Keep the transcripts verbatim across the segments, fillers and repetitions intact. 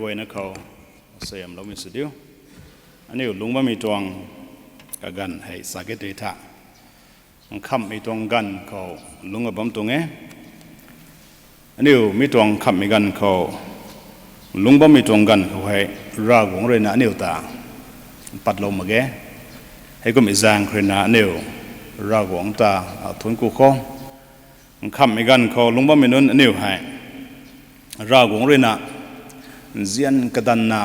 Guayna khou suaihiamloumei sw diu. Aniu lungc bammei tuang kaganv hei sa ke tei tha, nkhamhmei tuang ganv khou lungc a bam tuang e. Aniu mi tuang nkhamhmei ganv khou, lungc bammei tuang ganv khou hei Ravguangc ruina aniu ta patlou mak ge. Heikum zaeng khou ruina aniu Ravguangc ta thuanc ku khou, nkhamhmei ganv khou lungc bammei nunc aniu hei Ravguangc ruina nzian kadanvna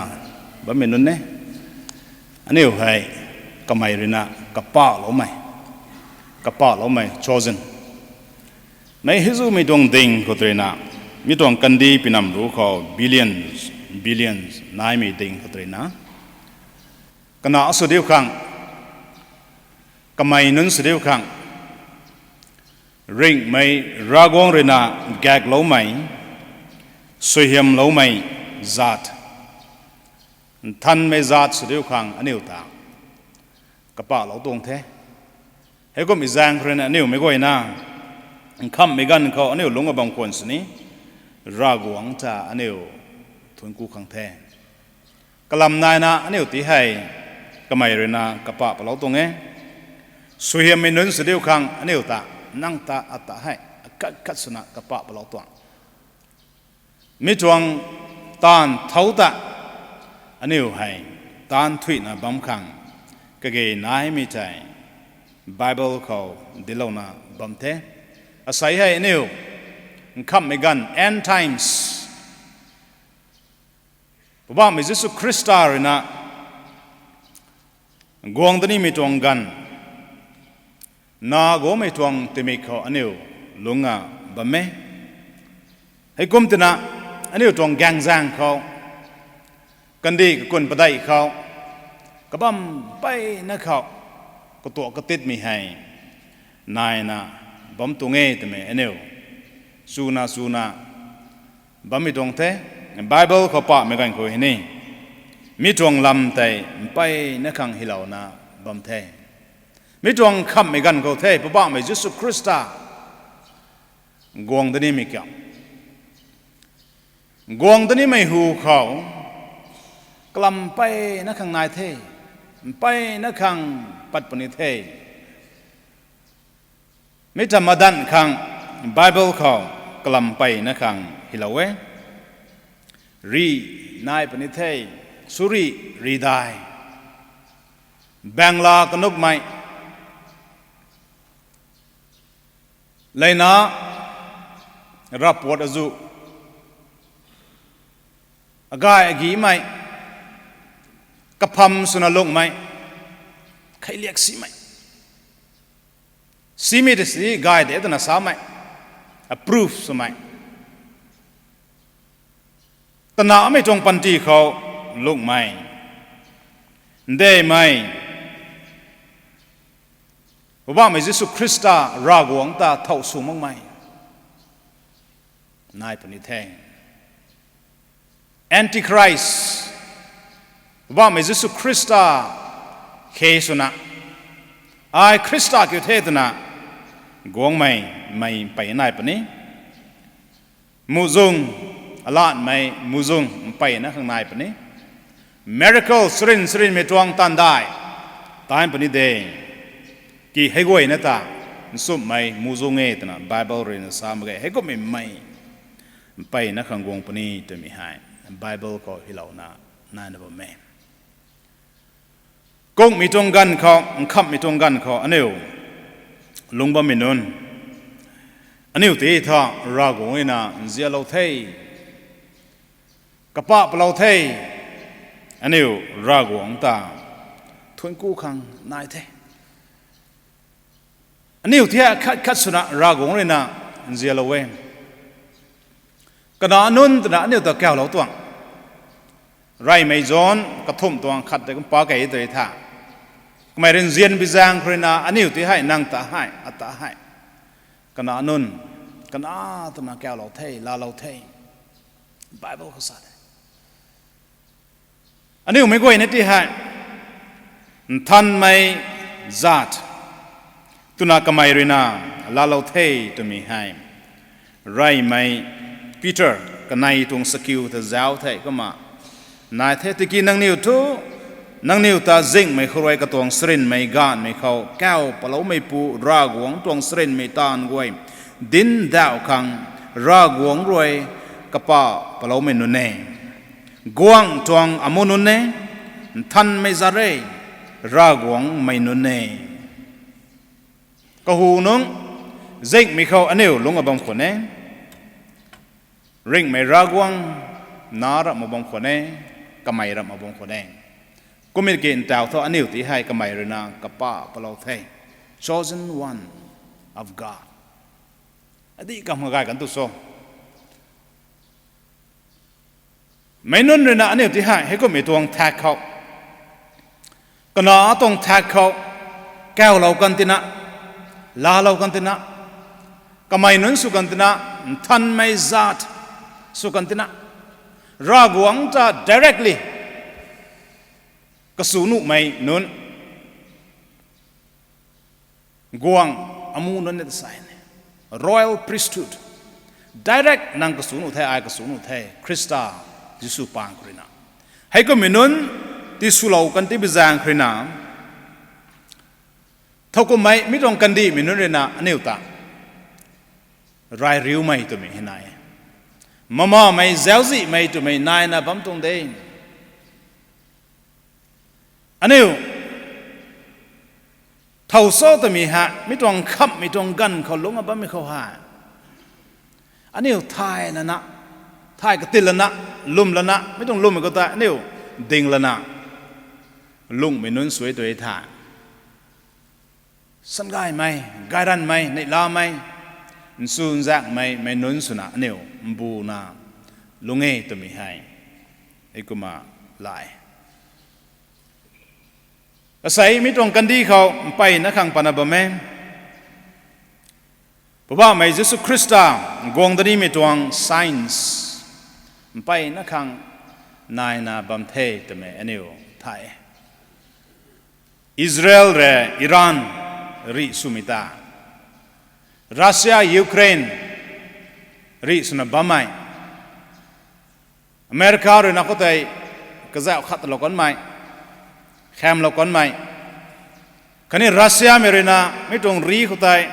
bammei nunc e. Aniu hei kamei ruina kapahloumei, kapahloumei, chosen. Mei hei zumei tuang ding khou tei ruina, mi tuang kandih pinam ru khou billions, billions naimei ding khou tei ruina, kana sw diu khang, kamei nunc sw diu khang, ringhmei Ravguangc ruina gakloumei, suaihiamloumei zaat, nthanmei zaat sw diu khang aniu ta kapahlou tuang the. Heikum zaeng khou ruina aniu meic guayna nkhamhmei ganv khou aniu lungc a bam khwan sini, Ravguangc ta aniu thuanc ku khang the. Kalam naina aniu ti hei kamei ruina kapah palou tuang e. Suaihiammei nunc sw diu khang aniu ta, nang ta, ata hei akat kat swna kapah palou tuang. Mi tuang taanv thau ta aniu hei taanv thuina bam khang kage naimei tei Bible khou dinclouna bam the. Asei hei aniu nkhamhmei ganv, end times, Poubauhmei Jisu Khrista ruina guang da nimei tuang ganv, na guangmei tuang tingmik khou aniu lungc a bam e. Heikum twna aniu tuang gaengzaeng khou, kandih kakun padeih khou, kabam mpeyna khou katuak katitmei hei naina bam tuang e twmei aniu chuna chuna bammei tuang the. Bible khou pahmei ganv khou hei ni, mi tuang lam tei mpeyna khang hylouna bam the. Mi tuang nkhamhmei ganv khou the, Poubauhmei Jisu Khrista guang da nimei kiu, guang da nimei hu khou kalam mpeyna khang nai the, mpeyna khang pat puni the. Mi ta madanv khang Bible khou kalam mpeyna khang hylou e. Ri nai puni the, suri, ridai, bangla kanukmei, leina, ravpuat azu, agay agimei, kapham swna lungmei, kheiliak simei, simei ta si gay de twna samei, approve swmei, tanamei tuang panty khou lungmei, ndeimei, Poubauhmei Jisu Khrista Ravguangc ta thow sw makmei nai puni the. Antichrist, Poubauhmei Jisu Khrista khe swna, ai Khrista kiu the twna guangmei, mei mpeyna nai puni. Muhzwng, alatmei muhzwng mpeyna khang nai puni. Miracle, sarin sarinmei tuang taanvdai taanc puni de. Ki hei guayna ta nchumhmei muhzwng e twna Bible ruina sa mak ge. Heikummei mei mpeyna khang guang puni twmei hei Bible khou hylouna naina bam e. Kungmei tuang ganv khou, nkhamhmei tuang ganv khou aniu lungc bammei nunc, aniu ti tha Ravguangc ruina nzianlou the, kapah palou the, aniu Ravguangc ta thuanc ku khang nai the. Aniu ti khat khat swna Ravguangc ruina nzianlou e. Kana nunc twna aniu ta kaulou tuang. Reymei John kathumh tuang khat tei kum pa kei tei tha, kamei rui nzian bi zaeng khou ruina aniu ti hei, nang ta hei, ata hei, kana nunc, kana twna kaulou the, laalou the, Bible khou sa the. Aniu meic guayna ti hei nthanmei zaat twna kamei ruina laalou the twmei hei Reymei Peter kanei tuang sakiu ta zauc the kumna nai the. Tiki nangniw thu, nangniw ta zinghmei khou rui katuang charynmei gaanhmei khou kauc paloumeipu Ravguangc tuang charynmei taanv guay dincdauh khang Ravguangc rui kapah paloumei nunc e. Guangh tuang amuh nunc e, nthanmei zat e, Ravguangc mei nunc e. Kahu nungc, zinghmei khou aniu lungc a bam khwan e. Ringhmei Ravguangc na ramh mak bam khwan e, kamei ramh mak bam khwan e. Kumna ki ntauh thu aniu ti hei kamei ruina kapah palou the. Chosen one of God. Adi kam gay kan tu so. Meic nunc ruina aniu ti hei, heikummei tuang thak khou, kana tuang thak khou, kaulou kan tina, laalou kan tina, kamei nunc sw kan tina, nthanmei zat sw kan tina, Ravguangc ta directly kasu nuhmei nunc, guangh amuh nunc e ta sa e. Royal priesthood. Direct nang kasu nuh the, ai kasu nuh the, Khrista Jisu paan khou ruina. Heikummei nunc tiswlou kan ti bi zaeng khou ruina, thowkumhmei mi tuang kandihmei nunc ruina aniu ta rai riumei twmei hei nai e. Mamamei, zauczihmei twmei naina bam tuang de. Aniu thow cho twmei hei mi tuang khamhmei tuang ganv khou lungc a bammei khou hei, aniu thay lana, thay katit lana, lwm lana, mi tuang lwmmei khou tei aniu ding lana lungmei nunc sw e tw e the. Sangaymei, gayranmei, neihlamei, nchunzaenghmei, mei nunc swna aniu mbuna lung e twmei hei heikumna lai. Asei mi tuang kandih khou mpeyna khang patna bam e. Poubauhmei Jisu Khrista guang danimei tuang signs mpeyna khang naina bam the twmei aniu thay e. Israel rui Iran rih swmei ta, Russia Ukraine rih swna bammei, America ruina khou tei kazauh khatlou kanmei, khamlou kanmei, khatni Russiamei ruina mi tuang rih khou tei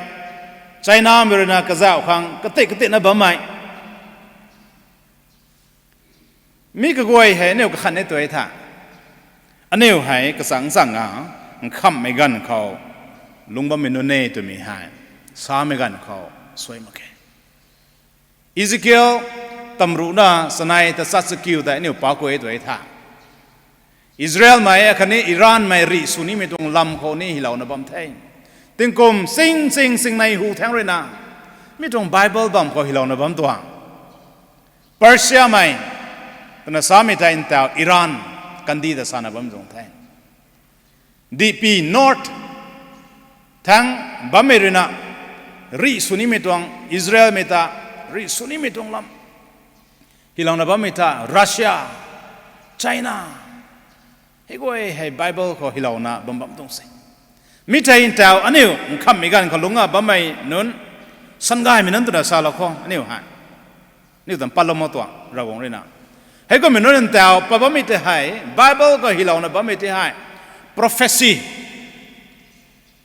Chinamei ruina kazauh khang katit katitna bammei, mi kaguay hei aniu kakhan e tw e the. Aniu hei kachangc chang a, nkhamhmei ganv khou lungc bammei nunc e twmei hei samei ganv khou suai mak khe. Ezekiel tamruhna chanei ta chat chakiu tei aniu pac ku e tw e the. Israelmei akhatni Iranmei rih sw nimei tuang lam khou ni hylouna bam the. Tingkum sing sing singnei hu thaeng ruina mi tuang Bible bam khou hylouna bam tuang, Persiamei twna samei tei ntauh Iran kandih ta sana bam tuang the. Dihpui north thaeng bammei ruina rih sw nimei tuang, Israelmei ta rih sw nimei tuang lam hylouna bammei ta Russia, China, hei guay hei Bible khou hylouna bam bam tuang se. Mi tei ntauh aniu nkhamhmei ganv khou lungc a bammei nunc, sangaymei nunc twna salou khou aniu hei, aniu tan patlou mak tuang Ravguangc ruina. Heikummei nunc ntauh pat bammei tei hei, Bible khou hylouna bammei tei hei, prophecy,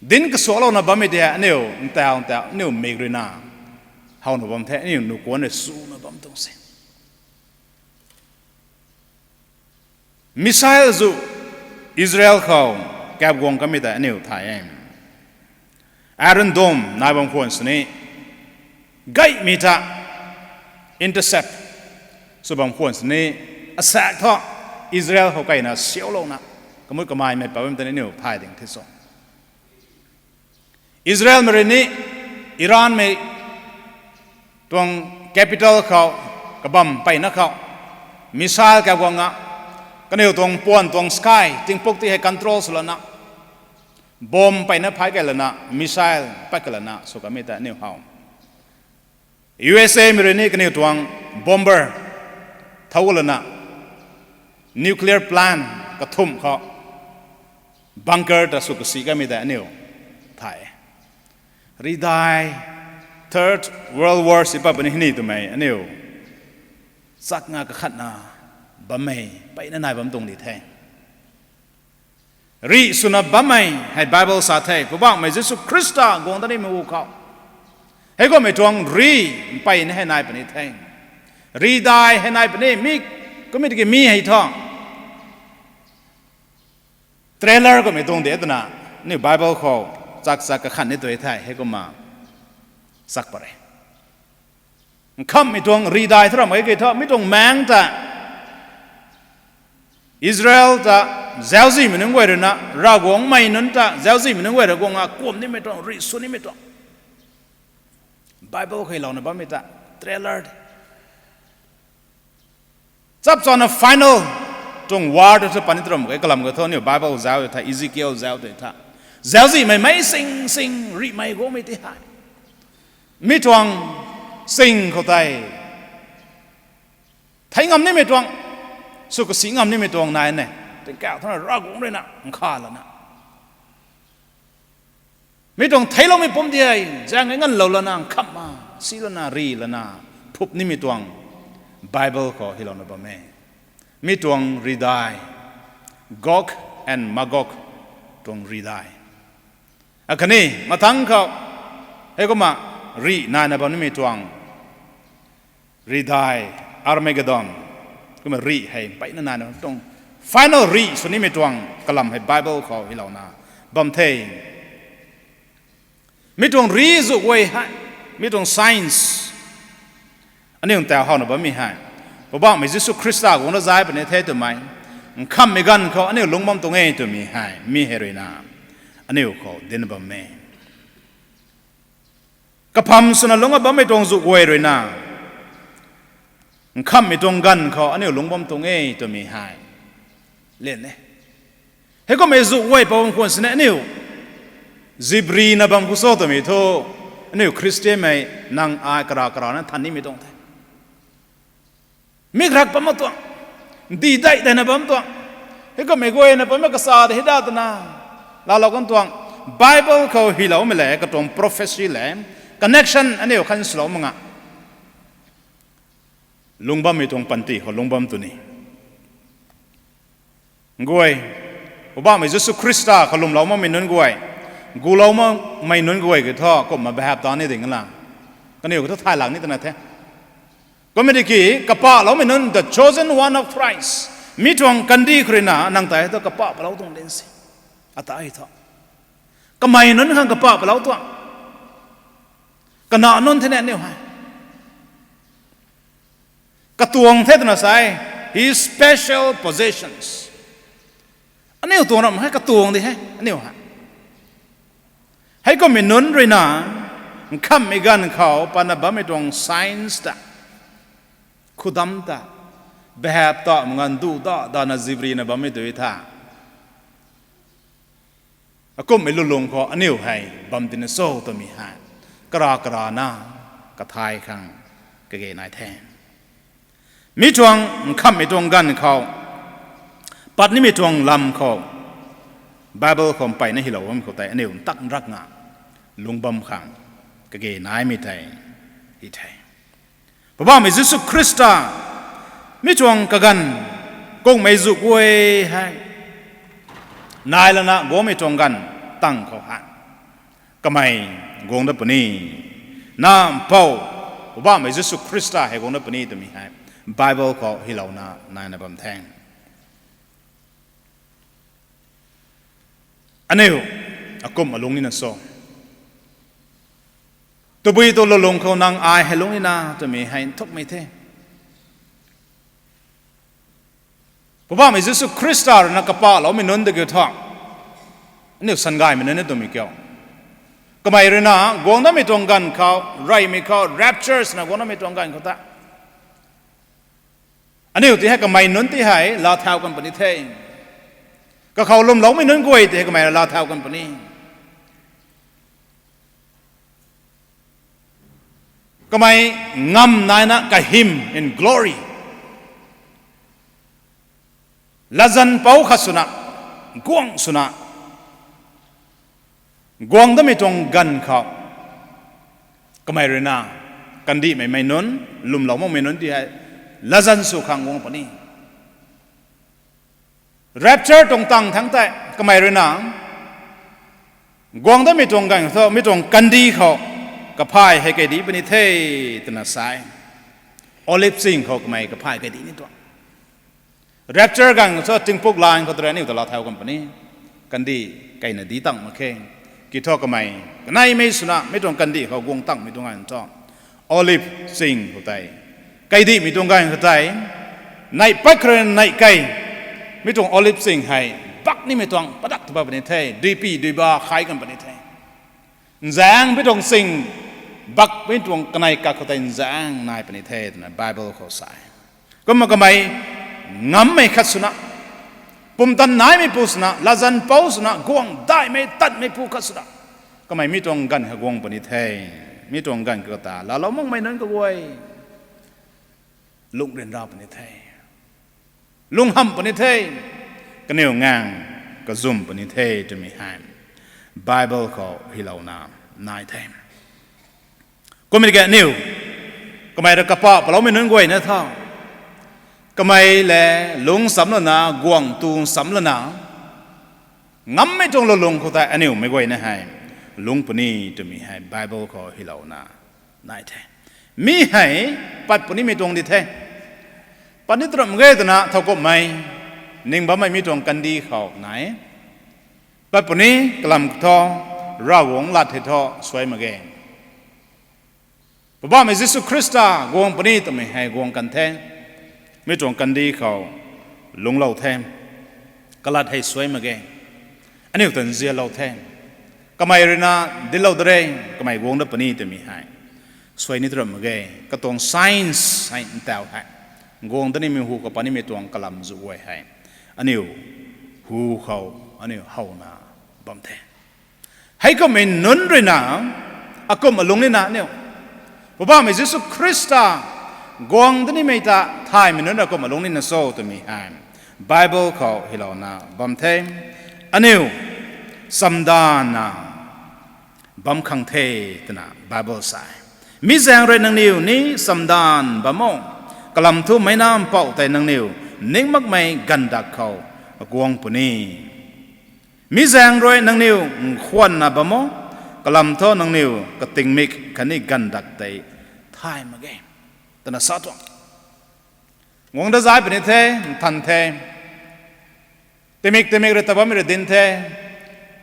dinc kasuaklouna bammei tei hei aniu ntauh ntauh aniu mik ruina howna bam the, aniu nuhkuan rui suna bam tuang se. Missile zu Israel khou kapguang kamei tei aniu thay e. Iron Dome nai bam khwan sini, gaymei ta intercept sw bam khwan sini, asaekc thu Israel khou keyna siaulouna kamut kamaimei pat bammei tei aniu thay ding the so. Israelmei rui ni Iranmei tuang capital khou, kabam mpeyna khou missile kapguang a, kaniw tuang puan tuang sky tingpuk ti hei control sw lana, bomb mpeyna phay key lana, missile pat key lana sw kamei tei aniu how. U S Amei rui ni kaniw tuang bomber thau lana, nuclear plant kathumh khou bunker ta sw kasi kamei tei aniu thay. Ridai Third World War si pat puni hini twmei aniu chakna kakhatna bammei mpeyna nai bam tuang di the. Rih swna bammei hei Bible sa the, Poubauhmei Jisu Khrista guang dat nimei hu khou. Heikumhmei tuang rih mpeyna hei nai puni the. Rih dai hei nai puni, mi, kummei tiki mi hei thu trailer kummei tuang de twna, aniu Bible khou chak chak kakhan ni tu the, heikumna chak pat re. Nkhamhmei tuang rih dai thu ramh e ki thu, mi tuang maengc ta Israel ta zauczihmei nunc guay rui na, Ravguangc mei nunc ta zauczihmei nunc guay rui guang a kuam nimei tuang, rih sw nimei tuang. Bible khou louna bammei ta trailer de. Chap chana final tuang war tu, tu pani turam kei kalam kei thu, aniu Bible zauc tei tha, Ezekiel zauc tei tha, zauczihmei mei sing sing rihmei guangmei ti hei, mi tuang sing khou tei thei ngam nimei tuang, sw kasi ngam nimei tuang nai ne. Tingkauh thana Ravguangc rui na nkha lana, mi tuang theicloumei pumc di hei zaeng e nganvlou lana, nkhamhna, si lana, rih lana, phup nimei tuang Bible khou hylouna bam e. Mi tuang rih dai, Gog and Magog tuang rih dai. Akhatni mathangc khou, heikumna rih naina bam nimei tuang rih dai, Armageddon, kumna rih hei mpeyna naina bam tuang, final rih sw nimei tuang kalam hei Bible khou hylouna bam the. Mi tuang rih zu guay hei, mi tuang signs, aniu ntaw howna bammei hei, Poubauhmei Jisu Khrista guang dat zai puni the twmei, nkhamhmei ganv khou aniu lungc bam tuang e twmei hei mi hei rui na aniu khou dinc bam e. Kapham swna lungc bammei tuang zu guay rui na, nkhamhmei tuang ganv khou aniu lungc bam tuang e twmei hei lin e. Heikumhmei zu guay pou bam khwan sini aniu zibrina bam khou cho twmei thu, aniu Khristianmei nang ai kara kara na than nimei tuang the. Mik rak bam mak tuang, di dai daina bam tuang, heikumhmei guayna bammei kasa de hei da twna laalou kan tuang. Bible khou hyloumei le katuang prophecy le connection aniu khan swlou mak nga, lungc bammei tuang panty khou lungc bam tw ni guay, Poubauhmei Jisu Khrista khou lwmlou makmei nunc guay, gulou makmei nunc guay ki thu kumna behap ta ni ding la, kaniw ki thu thay lak ni twna the. Kumna tiki kapahloumei nunc, the chosen one of Christ, mi tuang kandih khou rui na nang ta hei thu kapah palou tuang din si, ata hei thu kamei nunc khang kapah palou tuang, kana nunc the ni aniu hei katuang the twna sa e, his special possessions. Aniu tuang ramh hei katuang di hei aniu hei. Heikumhmei nunc rui na, nkhamhmei ganv khou patna bammei tuang signs ta, khudam ta, behap ta, mngan du da dana zibrina bammei tu tha, akumhmei lulung khou aniu hei bam tina cho twmei hei kara karana kathay khang kage nai the. Mi tuang nkhamhmei tuang ganv khou, pat nimei tuang lam khou, Bible khou mpeyna hylou bam khou tei aniu ntak nrak nga lungc bam khang kage naimei tei hi the. Poubauhmei Jisu Khrista mi tuang kaganv kungmei zu guay hei nai lana guangmei tuang ganv tang khou hei kamei guang dat puni, na Mpouh Poubauhmei Jisu Khrista hei guang dat puni twmei hei Bible khou hylouna naina bam the. Aniu akumh alung nina cho? Tabui tu lulung khou nang ai hei lung nina twmei hei nthukmei the. Poubauhmei Jisu Khrista rui na kapahloumei nunc ta kiu thu, aniu sangaymei nunc ni twmei kiu. Kamei rui na guang datmei tuang ganv khou, reymei khou, raptures na guang datmei tuang ganv khou ta, aniu ti hei kamei nunc ti hei laa thau kan puni the. Kakhou lwmloumei nunc guay ti hei kamei rui laa thau kan puni. Kamei ngam naina kahym in glory, latzan pou khat swna, guang swna guang datmei tuang ganv khou, kamei rui na kandihmei mei nunc, lwmlou makmei nunc ti hei latzan sw khang guang puni. Rapture tuang tang thangc tei kamei rui na guang datmei tuang ganv thu mi tuang kandih khou kaphay hei kaidih puni the twna sa e. Olive ching khou kamei kaphay kaidih ni tuang. Rapture ganv thu tingpuk line khou tei aniu ta laa thau kan puni, kandih keyna dih tang mak khe. Kiu thu kamei kaneimei swna mi tuang kandih khou guang tangmei tuang ganv thu Olive ching khou tei kaidihmei tuang ganv khou tei neih pat khou rui neih key mi tuang Olive ching hei bak nimei tuang padak tw pat puni the, duipi duiba khai kan puni the. Nzaeng mi tuang ching bak mi tuang kanei kak khou tei nzaeng nai puni the twna Bible khou sa e. Kumna kamei ngammei khat swna, pumtan naimeipu swna, latzan pou swna, guang daihmei tatmeipu khat swna, kamei mi tuang ganv kha guang puni the. Mi tuang ganv kata laalou makmei nunc kaguay lungh ryanra puni the, lungh hamh puni the, kaniw ngang kazum puni the twmei hei Bible khou hylouna nai the. Kumna ke aniu kamei rui kapah paloumei nunc guayna tho, kamei le lungc chamc lana, guang tu chamc lana, ngammei tuang lulung khou tei aniu meic guayna hei lungc puni twmei hei Bible khou hylouna nai the. Mi hei pat punimei tuang di the. Pat ni twram ge twna thowkumhmei ning bammei mi tuang kandih khou nai. Pat puni kalam thu Ravguangc lat hei thu suai mak ge. Poubauhmei Jisu Khrista guang puni twmei hei guang kan the. Mi tuang kandih khou lungclou the. Kalat hei suai mak ge. Aniu ta nzianlou the. Kamei rui na dinclou da re, kamei guang dat puni twmei hei suai ni twram mak ge. Katuang science hei ntau hei guang dat nimei hu kapat nimei tuang kalam zu guay hei aniu hu khou aniu howna bam the. Heikumhmei nunc rui na akumh alungc nina aniu Poubauhmei Jisu Khrista guang dat nimei ta thaymei nunc akumh alungc nina cho twmei hei Bible khou hylouna bam the. Aniu chamdanvna bam khang the twna Bible sa e. Mi zaeng rui nangniw ni chamdanv bam o, kalam thu meic Nac Mpouh tei nangniw ning makmei ganvdak khou guang puni. Mi zaeng rui nangniw nkhwanna bam o, kalam thu nangniw katingmik khatni ganvdak tei thay mak ge, twna sa tuang. Guang dat zay puni the, nthan the. Tingmik tingmik rui ta bammei rui dinc the.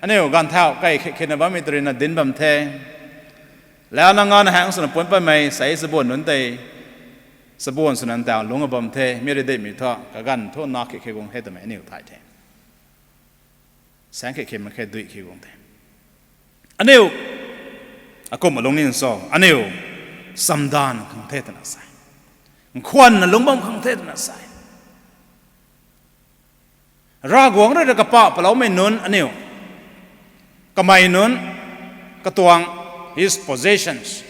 Aniu ganv thau kai khe khena bammei ta rui na dinc bam the. Launa ngana haeng swna puan patmei sei chabuan nunc tei chabuan swna ntau lungc bam the. Mi rui deihmei thu kaganv thu na khe khe guang the twmei aniu thay the. Saeng khe khe mak khe dui khe guang the. Aniu akumh alungc nina cho, aniu chamdanv khang the twna sa e. Nkhwanna lungc bam khang the twna sa e. Ravguangc rui na kapah paloumei nunc aniu, kamei nunc, katuang, his possessions,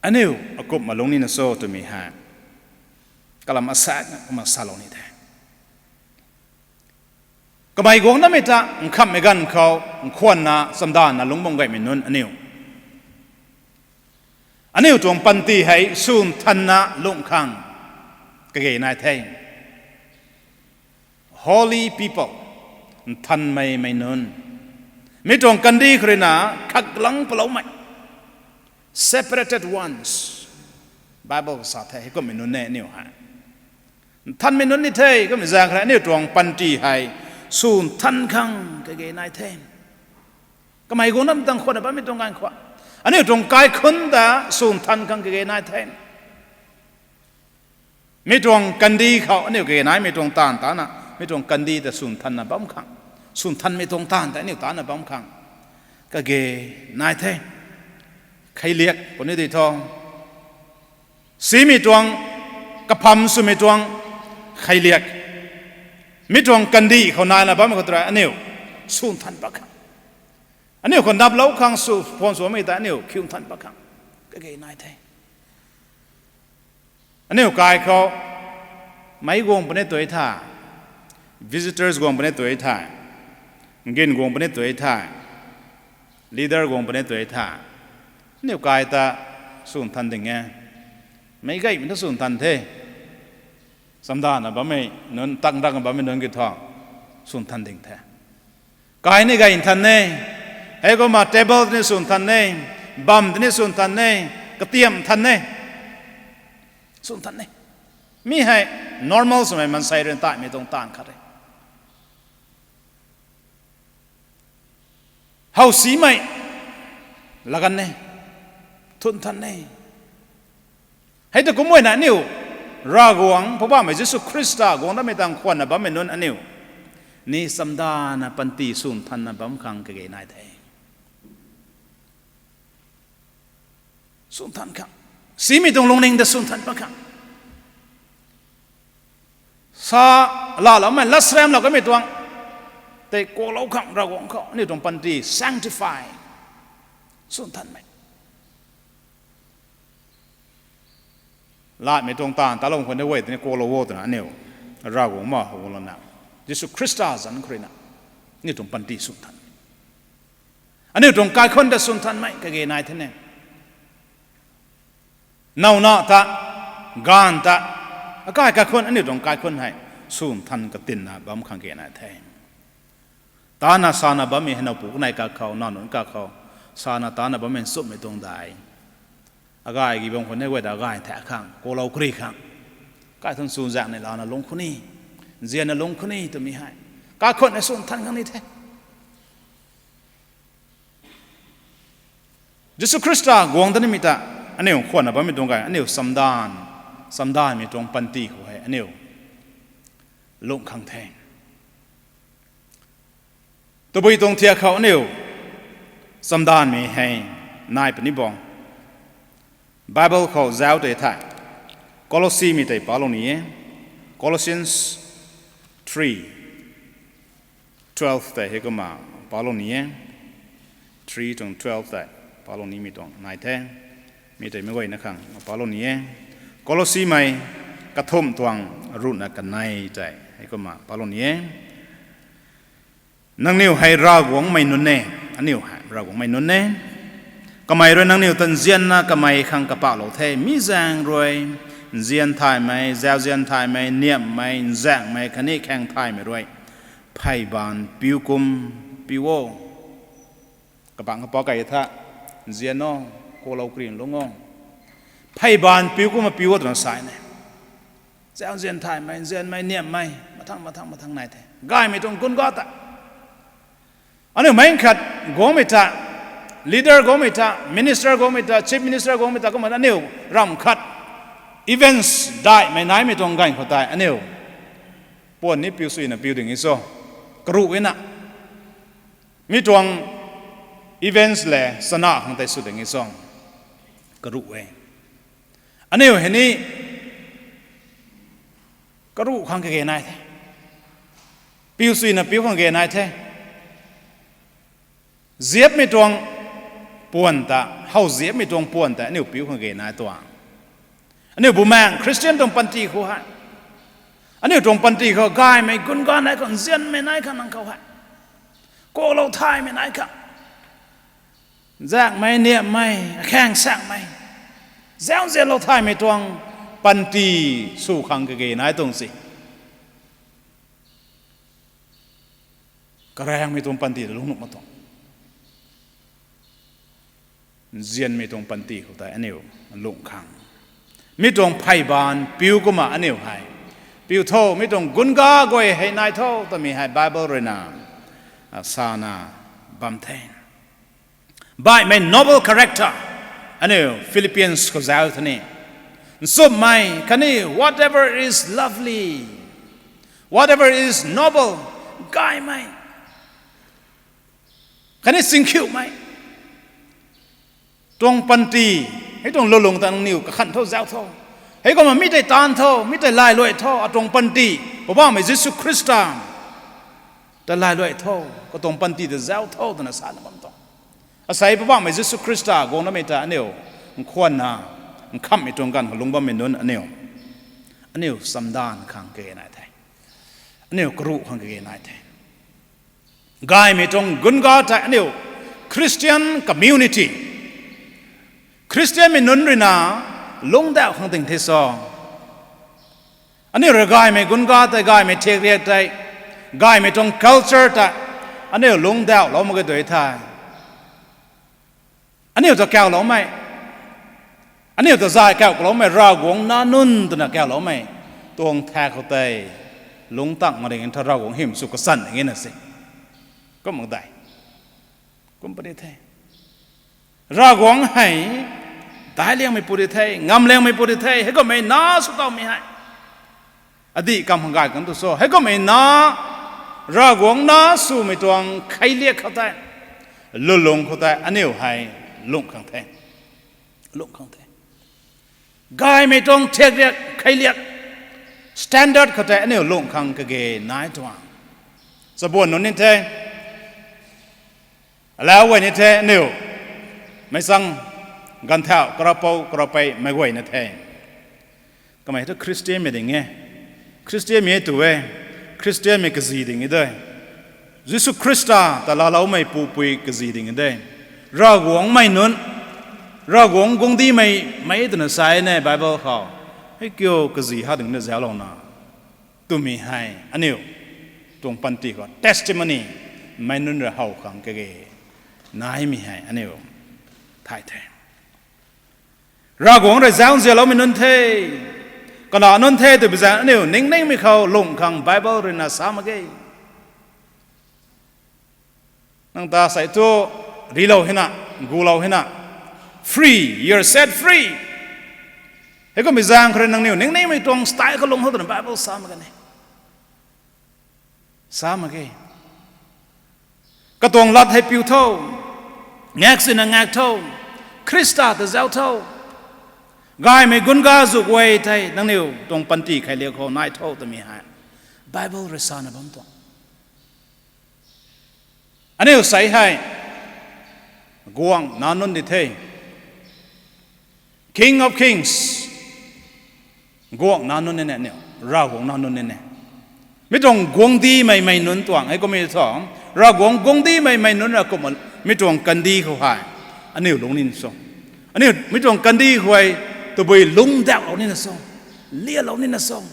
aniu akumh alungc nina cho twmei hei kalam asaekc na kumna salou ni the. Kamei guang datmei ta nkhamhmei ganv khou nkhwanna chamdanvna lungc bam gaymei nunc aniu, aniu tuang panty hei sw nthanna lungh khang kage nai the. Holy people, nthanmei mei nunc, mi tuang kandih khou rui na khaklang paloumei, separated ones, Bible khou sa the. Heikumhmei nunc e aniu hei nthanmei nunc ni the. Kumna zaeng khou rui aniu tuang panty hei sw nthan khang kage nai the. Kamei guang datmei ta nkhwanna bammei tuang ganv khou aniu tuang kaikhunc ta sw nthan khang kage nai the. Mi tuang kandih khou aniu kage naimei tuang taanv tana, mi tuang kandih ta sw nthanna bam khang, sw nthanmei tuang taanv ta aniu tana bam khang kage nai the. Kheiliak puni di tho, simei tuang, kapham swmei tuang kheiliak, mi tuang kandih khou naina bammei khou tei aniu sw nthan pat khang, aniu khou naplou khang sw phone swmei ta aniu khiu nthan pat khang kage nai the. Aniu kai khou meic guang puni tui the, visitors guang puni tui the, ngin guang puni tui the, leader guang puni tui the, aniu kai ta sw nthan ding e. Meic gaymei ta sw nthan the. Chamdanna bammei nunc, tang rang bammei nunc ki thu, swn than ding the. Kai ni gay nthan e, heikumna table tini swn than e, bam tini swn than e, katiam than e, swn than e. Mi hei normal swmei maansei rui taimei tuang taanv khat e. How simei lagan e, thun than e. Hei ta kumna aniu Ravguangc Poubauhmei Jisu Khrista guang datmei tang khwanna bammei nunc aniu ni chamdanna panty swn thanna bam khang kage nai the. Swn than khang, simei tuang lungning ta swn than pat khang, sa laloumei lat sramlou kamei tuang tei kuaklou khang Ravguangc khou aniu tuang panty sanctify, swn thanmei. Latmei tuang taanv talou khwan de e tini kuaklou o twna aniu Ravguangc ma how lana, Jisu Khrista zanc khou ruina aniu tuang panty swn than, aniu tuang kaikhunc ta swn thanmei kage nai the ne. Nowna ta, gaanv ta, akai kaikhunc, aniu tuang kaikhunc hei swn than katinna bam khang kage nai the. Tana sana bammei hei nowpu kanei kakhou, naw nunc kakhou, sana tana bammei nchumhmei tuang dai, agay ki bam khwan e guay ta agay thak khang, kuaklou kari khang, kai thun swn zaeng ni lana lungc khou ni, nzianna lungc khou ni twmei hei kaikhunc hei swn than khang ni the. Jisu Khrista guang dat nimei ta aniu khwanna bammei tuang gay aniu chamdanv, chamdanvmei tuang panty khou hei aniu lungh khang the. Tabui tuang thiak khou aniu chamdanvmei hei nai puni bo. Bible khou zauc tei thei, Colossimei tei palou ni e, Colossians three twelve tei heikumna palou ni e, three tuang twelve tei palou nimei tuang nai the. Mi tei mei guayna khang palou ni e. Colossimei kathumh tuang ruhna kanei tei heikumna palou ni e. Nangniw hei Ravguangc mei nunc e, aniu hei Ravguangc mei nunc e. Kamei rui nangniw ta nzianna kamei khang kapahloumei the, mi zaeng rui nzian thaymei, zauzian thaymei, niamhmei, nzaengmei khatni khaeng thaymei rui phey baanv piu kum piu o. Kabangc kapou kei tha, nzian o, kuaklou kari lungc o, phey baanv piu kumna piu o twna sa e. Zauzian thaymei, nzianmei, niamhmei, mathang mathang mathang nai the. Gaymei tuang gunga ta, aniu meic khat guangmei ta, leader guangmei ta, minister guangmei ta, chief minister guangmei ta, kumna aniu ramh khat events daihmei naimei tuang ganv khou tei aniu puan ni piu suina piu ding e cho, karuh e na. Mi tuang events le chana khang tei sw ding e cho, karuh e. Aniu hei ni karuh khang kage nai the, piu suina piu khang kage nai the. Ziapmei tuang puan ta, how ziapmei tuang puan ta aniu piu khang kage nai tuang. Aniu bumaengh Khristian tuang panty khou hei, aniu tuang panty khou gaymei gunga nai khang, nzianmei nai khang nang khou hei, kuaklou thaymei nai khang, nzaengmei, niamhmei, akhaeng saengmei, zauzianlou thaymei tuang panty sw khang kage nai tuang se. Karaengmei tuang panty ta lungc nuh mak tuang, nzianmei tuang panty khou tei aniu lungh khang, mi tuang phey baanv piu kumna aniu hei piu tho, mi tuang gunga guay hei nai tho twmei hei Bible ruina sana bam the. Baihmei noble character, aniu Philippians khou zauc the ni, nchumhmei khatni whatever is lovely, whatever is noble, gaymei khatni singkhiumei tuang panty, hei tuang lulung ta nangniw kakhan tho, zauc tho. Heikumna mi tei taanv tho, mi tei lailuai tho, atuang panty, Poubauhmei Jisu Khrista ta lailuai tho, katuang panty ta zauc tho twna sana bam tuang. Asei Poubauhmei Jisu Khrista guang datmei ta aniu nkhwanna nkhamhmei tuang ganv khou lungc bammei nunc aniu, aniu chamdanv khang kage nai the, aniu karuh khang kage nai the. Gaymei tuang gunga tei aniu Christian community, Khristianmei nunc ruina lungcdauh khang ding the cho. Aniu rui gaymei gunga tei, gaymei thakriak tei, gaymei tuang culture tei aniu lungcdauhlou mak ge tw the. Aniu ta kauloumei, aniu ta zay kauloumei, Ravguangc nac nunc twna kauloumei tuang thak khou tei lungc tang mak ring tha, Ravguangc hym sw kachan ning e na se. Kum mak dei, kum puni the. Ravguangc hei daic liangmei puni the, ngam liangmei puni the, heikumhmei nac sw tawmei hei. Adih kam hang gay kan tu so, heikumhmei nac, Ravguangc nac swmei tuang kheiliak khou tei, lwnlung khou tei aniu hei lungh khang the, lungh khang the. Gaymei tuang thakriak kheiliak standard khou tei aniu lungh khang kage nai tuang. Chabuan nunc ni the, alau guay ni the, aniu meic chang ganvthauh karapou karapei mei guayna the. Kamei thu Khristianmei ding e, Khristianmei tu e, Khristianmei kazi ding e de. Jisu Khrista ta laaloumei pupui kazi ding e de. Ravguangcmei nunc, Ravguangc guangcdic mei, mei twna sa e ne Bible khou. Hei kiu kazi ha ding na zauclouna twmei hei aniu tuang panty khou testimony mei nunc rui how khang kage naimei hei aniu thay the. Ravguangc rui zauc nzianloumei nunc the, kanac nunc the twbi zaeng aniu ningningmei khou lungh khang Bible ruina sa mak ge. Nang ta sei thu rilou hina, gulou hina, free, you are set free. Heikumhmei zaeng khou rui nangniw ningningmei tuang style khou lungc tho twna Bible sa mak ge ne. Sa mak ge. Katuang lat hei piu tho, ngak sina ngak tho, Khrista ta zauc tho. Gaymei gunga zu guay tei nangniw tuang panty kheiliak khou nai tho twmei hei Bible rui sana bam tuang. Aniu sei hei guangc nac nunc di the, King of Kings, guangc nac nunc ni ne aniu, Ravguangc nac nunc ni ne. Mi tuang guangcdic mei mei nunc tuang hei kummei thu, Ravguangc guangcdic mei mei nunc ra kumna mi tuang kandih khou hei aniu lungc nina so, aniu mi tuang kandih khou hei tabui lungcdauhlou nina so, lialou nina so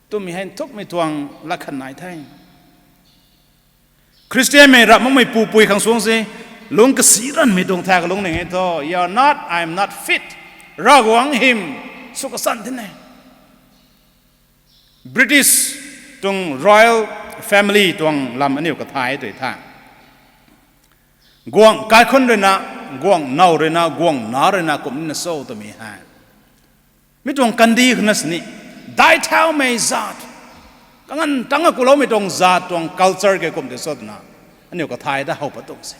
twmei hei nthukmei tuang lat khat nai the. Khristianmei rap makmei pupui khang suang se, lungc kasi ranmei tuang thak lungc ning e thu, you are not, I am not fit. Ravguangc hym sw kachan the ne. British tuang royal family tuang lam aniu kathay tei tha, guangc kaikhunc ruina, guangc now ruina, guangc nac ruina kum nina so twmei hei mi tuang kandih khou na sini, daic thaumei zat, kanganv tang a kuloumei tuang zat tuang culture ke kum tei so twna aniu kathay ta how pat tuang se.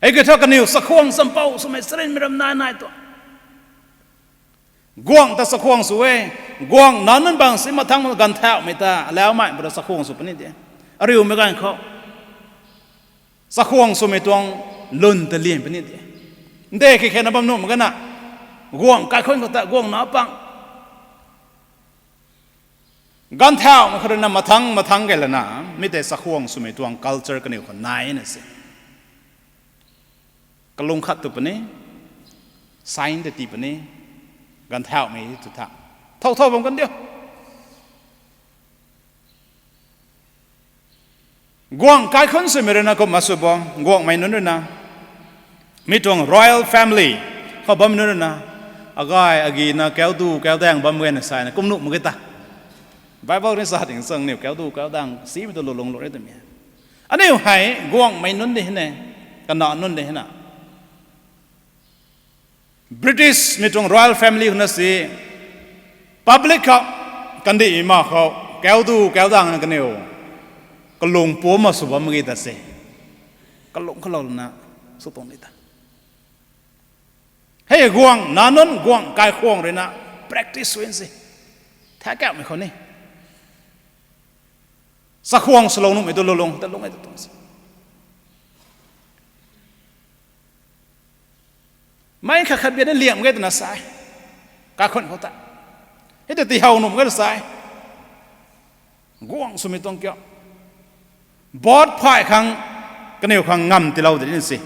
Hei kiu thu kaniw chakhwang champou swmei charynmei ram nai nai tuang. Guangc ta chakhwang sw e, guangc nac nunc bang si mathangc ganvthauhmei ta alaumei bu ta chakhwang sw puni de. Ariumei ganv khou chakhwang swmei tuang lwn ta lian puni de. Nde khe khe na bam nuh mak ge na, guangc kaikhunc khou ta guangc nac pang ganvthauhmei khou ruina mathangc mathangc key lana, mi tei chakhwang swmei tuang culture kaniw khou nai na se. Kalung khat tu puni, sign tei tii puni, ganvthauhmei tu tha, thow thow bam kan diu. Guangc kaikhunc swmei ruina kumna sw bo, guangcmei nunc ruina, mi tuang royal family khou bammei nunc ruina, agay agina kaudu kaudaeng bam gayna sana kum nuh mak ge ta. Bible ni sa ding chang niw kaudu kaudaeng simei tu lulung lu re twmei. Aniu hei guangcmei nunc di hina, kanac nunc di hina, British mi tuang royal family khou na si, public khou, kandihmei ma khou kaudu kaudaeng na kaniw kalung pumc ma sw bam mak ge ta se. Kalung khalouna sw tuang di ta. Hei guangc nac nunc, guangc kaikhwang ruina practice sw se, thakauhmei khou ni chakhwang swlou nuhmei tu lulung ta lung e ta tuang se. Mei khat khat bian ni liam ge twna sa e, kaikhunc khou ta, hei ta tihow nuh mak ge ta sa e. Guangc swmei tuang kiu, vote phay khang, kaniw khang ngam tiilou di ni se.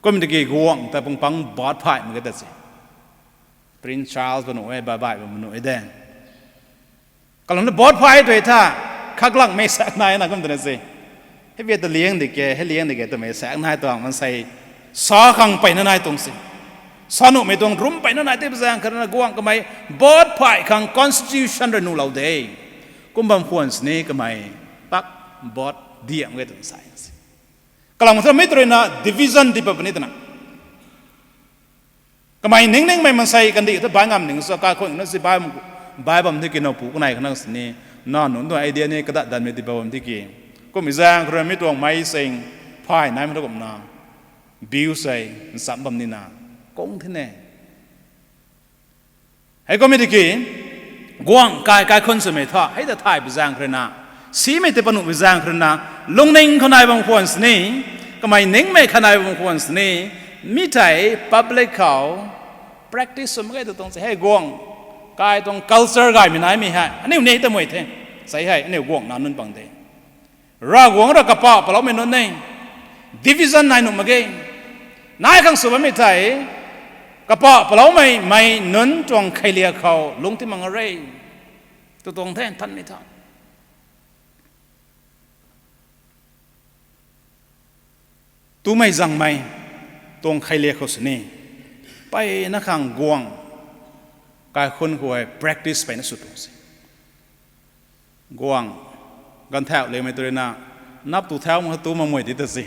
Kum tiki guangc ta pung pang vote phay mak ge ta se. Prince Charles bam nuh e, baih baih bam nuh e de. Kalung na vote phay tui tha, khaklangmei saek nai na kum twna se. Hei bia ta liang di ke, hei liang di ke twmei saek nai tuang mansei sa khang peyna nai tuang se. Sa nuhmei tuang rum peyna nai tei pui zaeng khat rui na guangc kamei vote phay khang constitution rui nuhlou de. Kum bam khwan sini kamei pak vote diam ge twna sa se. Kalam thu mei tw rui na division di pat puni twna. Kamei ning ningmei mansei kandih thu bai ngam ning sa kaikhun na si bai, bai bam tiki nowpu kanei khanang sini. Na nunc tuang idea ni kadat danmei di bai bam tiki. Kummei zaeng khat rui mi tuang mei sing phay naimei thu kumna. Biu sei, nsam bam nina. Kung thine. Hei kummei tiki, guangc kai kaikhun swmei thu, hei ta thay pui zaeng khat rui na. Simei tei pat nuh pui zaeng khat rui na, lungning khou nai bam khwan sini, kamei ningmei khat nai bam khwan sini, mi tei public khou practice sw mak ge tw tuang se hei guangc kai tuang culture gaymei naimei hei. Aniu ni ta mui the. Sei hei, aniu guangc na nunc pang de. Ravguangc rui kapah paloumei nunc e. Division nai nuh mak ge. Nai khang sw bammei tei, kapah paloumei mei nunc tuang kheiliak khou lungc ti mak nga re. Tw tuang the nthanmei tha. Tumei zangmei tuang kheiliak khou sini. Peyna khang guangc kaikhun khou hei practice peyna sw tuang se. Guangc ganvthauh liangmei tw rui na, nap tu thau mak tu mak mui di ta se.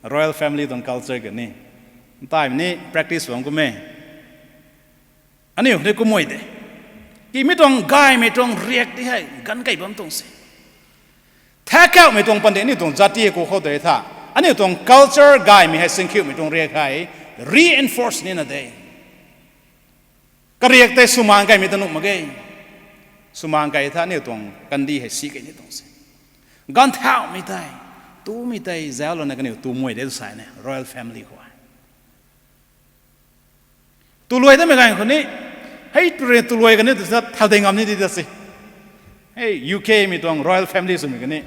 Royal family tuang culture kani. Ntaimei ni practice bam kum e. Aniu ni kum mui de. Ki mi tuang gaymei tuang riak di hei, ganv kei bam tuang se. Thakauhmei tuang pandi aniu tuang jati khou khou de tha. Aniu tuang culture gaymei hei singkhiumei tuang riak hei reinforce nina de. Kariak tei swmaan kaimei ta nuh mak ge. Swmaan kai tha aniu tuang kandih hei si kei ni tuang se. Ganvthauhmei tei, tumei tei zauclouna kaniw tu mui de tw sa ne, royal family khou. Tu luai tamei ganv khou ni, hei tu rui tu luai kani tw sa thau dei ngam ni di ta se. Hei U K mei tuang royal family swmei kani.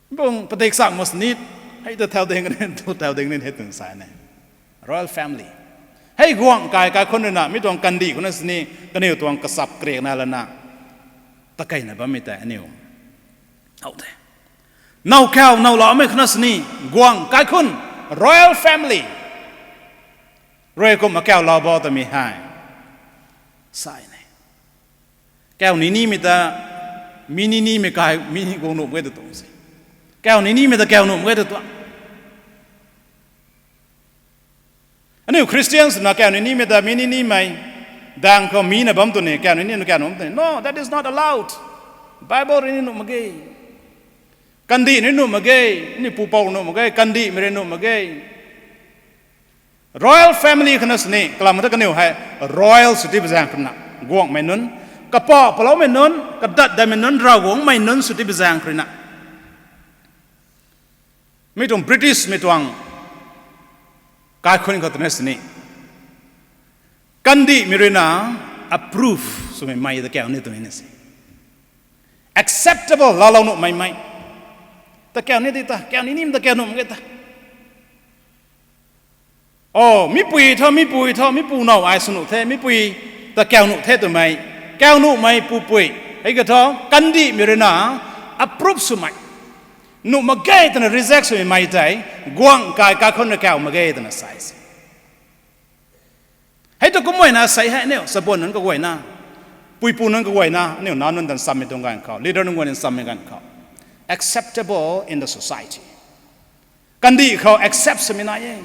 Bung padik sak mus ni, hei ta thau ding kani, tu thau ding ni hei tw sa ne. Royal family. Hei guangc kai kaikhun rui na, mi tuang kandih khou na sini, kaniw tuang kachap kariak na lana. Takeina bammei tei aniu. How the. Now kau, now laumei khou na sini, guangc kaikhun, royal family. Rui kumna kau lau bo twmei hei. Sai ne. Kau ni nimei ta, mi ni nimei kai, mi ni guang nuh mak ge tw tuang se. Kau ni nimei ta kau nuh mak ge tw tuang. Aniu Christians na kau ni nimei ta, mi ni nimei, daeng khou mi na bam tw ni, kau ni nimei kau nuh mak tw ni. No, that is not allowed. Bible rui ni nuh mak ge. Kandih ni nuh mak ge, ni pupouc nuh mak ge, kandihmei rui nuh mak ge. Royal family khou na sini, kalam ta kaniw hei, royal sw ti pui zaeng khat rui na, guangcmei nunc, kapah paloumei nunc, kadat datmei nunc, Ravguangcmei nunc sw ti pui zaeng khat rui na. Mi tuang British mei tuang kaikhun khou twna sini. Kandihmei rui na approve swmei mei ta kau ni twmei na se. Acceptable laalou nuhmei mei. Ta kau ni di ta, kau ni nim ta kau nuh mak ge ta. O, mipui tho, mipui tho, mipu now ai sw nuh the, mipui ta kau nuh the twmei. Kau nuhmei pupui. Hei ka tho, kandihmei rui na approve swmei. Nuh mak ge twna reject swmei mei tei, guangc kai kaikhun na kau mak ge twna sai se. Hei tu kum guayna sei hei aniu, sabuan nunc kaguayna, puipu nunc kaguayna, aniu nac nunc tan sammei tuang ganv khou, leader nunc guayna sammei ganv khou. Acceptable in the society. Kandih khou accept swmei nai e.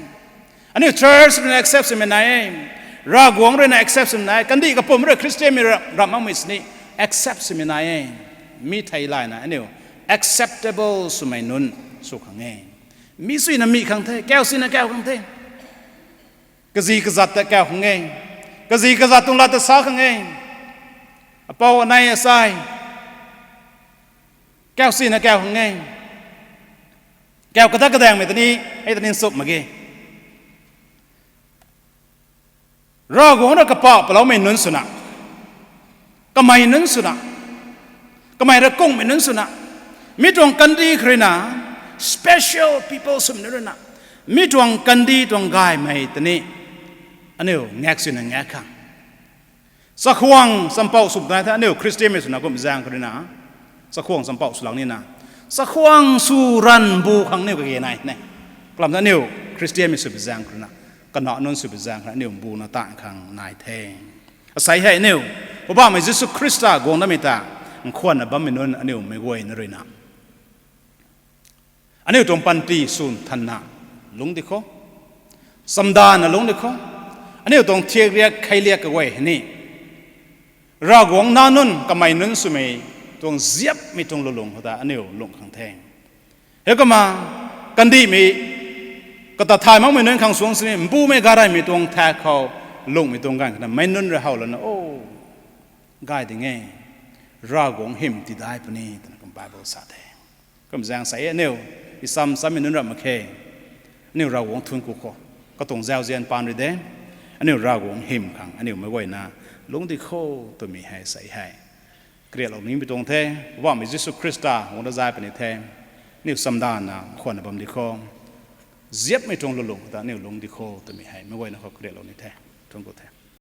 Aniu church rui na accept swmei nai e. Ravguangc rui na accept swmei nai e. Kandih kapwm rui Christian mei ra-, ramh makmei sini accept swmei nai e. Mi thei layna aniu acceptable swmei nunc sw khang e. Mi suina mi khang the, kau suina kau khang the. Kazi kazat ta kau khang e. Kazi kazat tuang lat ta sa khang e. Apou anei asai. Kau suina kau khang e. Kau kadat kadaengmei ta ni, hei ta ni nsup mak ge. Ravguangc rui kapah paloumei nunc swna, kamei nunc swna, kamei rui kunghmei nunc swna, mi tuang kandih khou rui na, special people swmei nunc rui na, mi tuang kandih tuang gaymei ta ni, Aniu ngak sina ngak khang, chakhwang champouh sw nai the, aniu Khristianmei swna kum zaeng khou ruina, chakhwang champouh sw lang nina, chakhwang sw ranv bu khang aniu kage nai ne. Kalam ta aniu Khristianmei sw bi zaeng khou ruina, kana nunc sw bi zaeng khou ruina aniu mbuna tan khang nai the. Asei hei aniu Poubauhmei Jisu Khrista guang datmei ta nkhwanna bammei nunc aniu meic guayna ruina, aniu tuang panty swn thanna lungc di kho, chamdanvna lungc di kho, aniu tuang thiakriak kheiliak kaguay hei ni Ravguangc nac nunc kamei nunc swmei tuang ziapmei tuang lulung khou ta aniu lungh khang the. Heikumna kandihmei, kata thay makmei nunc khang suang sini mbumei gayraymei tuang thak khou lunghmei tuang ganv khou na meic nunc rui how lana, o, gay ding e, Ravguangc hym tidai puni twna kum Bible sa the. Kum zaeng sei aniu, i sam sammei nunc ram mak khe, aniu Ravguangc thuanc ku khou, katuang zauzian paan rui de, aniu Ravguangc hym khang aniu meic guayna lungc di kho twmei hei sei hei kariaklou nimei tuang the. Poubauhmei Jisu Khrista guang dat zay puni the. Aniu chamdanvna nkhwanna bam di kho, ziapmei tuang lulung ta aniu lungc di kho twmei hei meic guayna khou kariaklou ni the. Thuanc ku the.